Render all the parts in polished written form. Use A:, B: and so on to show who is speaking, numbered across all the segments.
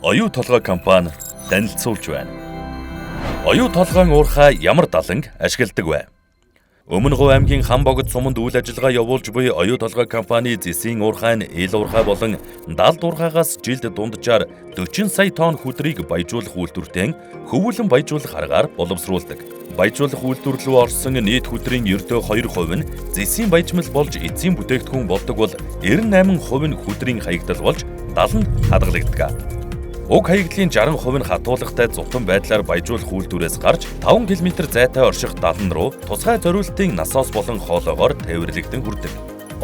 A: Оюу толгой компани танилцуулж байна. Оюу толгойн уурхай ямар даланг ашигладаг вэ? Өмнө Говь аймгийн Хан богд суманд үйл ажиллагаа явуулж буй Оюу толгой компани зэсийн уурхай нь ил уурхай болон далд уурхайгаас жилд дунджаар 40 сая тонн хүдрийг баяжуулах үйлдвэртэн хөвүүлэн баяжуулах аргаар боловсруулдаг. Баяжуулах үйлдвэр рүү орсон нийт хүдрийн ердөө 2% нь зэсийн баяжмал болж эцсийн бүтээгдэхүүн болдог бол 98% нь хүдрийн хаягдал болж дал нь хадгалагддаг. Уг хаягдлын 60% нь хатуулгатай зутан байдлаар баяжуулах үйлдвэрээс гарч 5 км зайтай орших далан руу тусгай зориултын насос болон хоолоогоор тээвэрлэгдэн хүрдэг.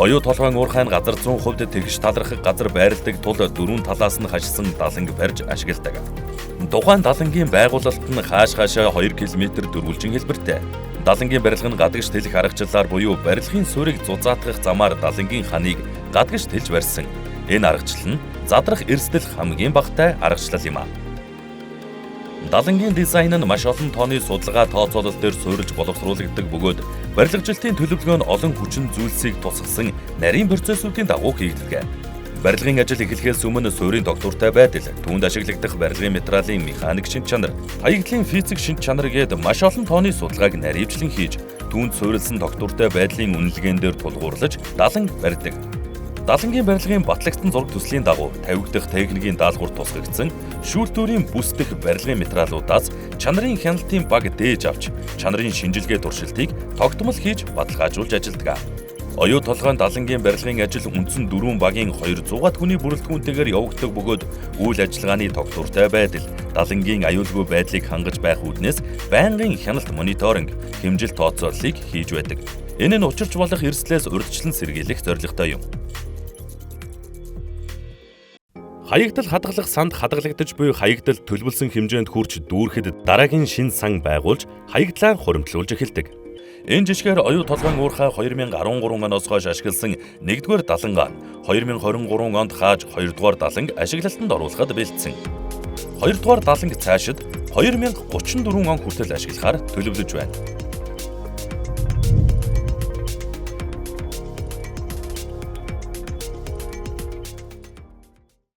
A: Оюу толгойн уурхай нь газар зүүн хувьд тэгш талархах газар байрладаг тул дөрвөн талаас нь хашсан даланг барьж ашигладаг. Тухайн далангийн байгуулалт нь хааш хаашаа 2 км дөрвөлжин хэлбэртэй. Далангийн барилга нь гадагш тэлэх аргачлалаар буюу барилгын суурийг зузаатгах замаар далангийн ханыг гадагш тэлж барьсан. Энэ аргачлал нь задрах эрсдэл хамгийн багатай аргачлал юм а. Далангийн дизайн нь маш олон тооны судалгаа тооцоолол дээр суурилж боловсруулагддаг бөгөөд барилгажилтын төлөвлөгөө нь олон хүчин зүйлсийг тусгасан нарийн процессуудын дагуу хийгддэг. Барилгын ажил эхлэхээс өмнө суурийн тогтвортой байдал, түүнд ашиглагдах барилгын материалын механик шинж чанар, хаягдлын физик шинж чанар гээд маш олон тооны судалгааг наривчлан хийж, түүнд суурилсан тогтвортой байдлын үнэлгээн дээр тулгуурлаж даланг барьдаг. Далангийн барилгын батлагдсан зураг төслийн дагуу тавигдах техникийн даалгавар тусгагдсан шүүлтүүрийн бүс дэх барилгын материалуудаас чанарын хяналтын баг дээж авч чанарын шинжилгээ туршилтыг тогтмол хийж баталгаажуулж ажилладаг. Оюу толгойн далангийн барилгын ажил үндсэн дөрвөн багийн 200-аад хүний бүрэлдэхүүнтэйгээр явагддаг бөгөөд үйл ажиллагааны тогтвортой байдал, далангийн аюулгүй байдлыг хангаж байх үүднээс байнгын хяналт мониторинг, хэмжил тооцооллыг хийж байдаг. Энэ нь учирч болох эрсдлээс урьдчилан сэргийлэх зорилготой юм. Хаягдал хадгалах санд хадгалагдаж буй хаягдал төлөвлөсөн хэмжээнд хүрч дүүрхэд дараагийн шин сан байгуулж хаягдлаа хуримтлуулж эхэлдэг. Энэ жишгээр Оюу толгойн уурхай 2013 оноос хойш ашигласан 1-р далангаа 2023 онд хааж 2-р даланг ашиглалтанд оруулахад бэлдсэн. 2-р даланг цаашид 2034 он хүртэл ашиглахаар төлөвлөж байна.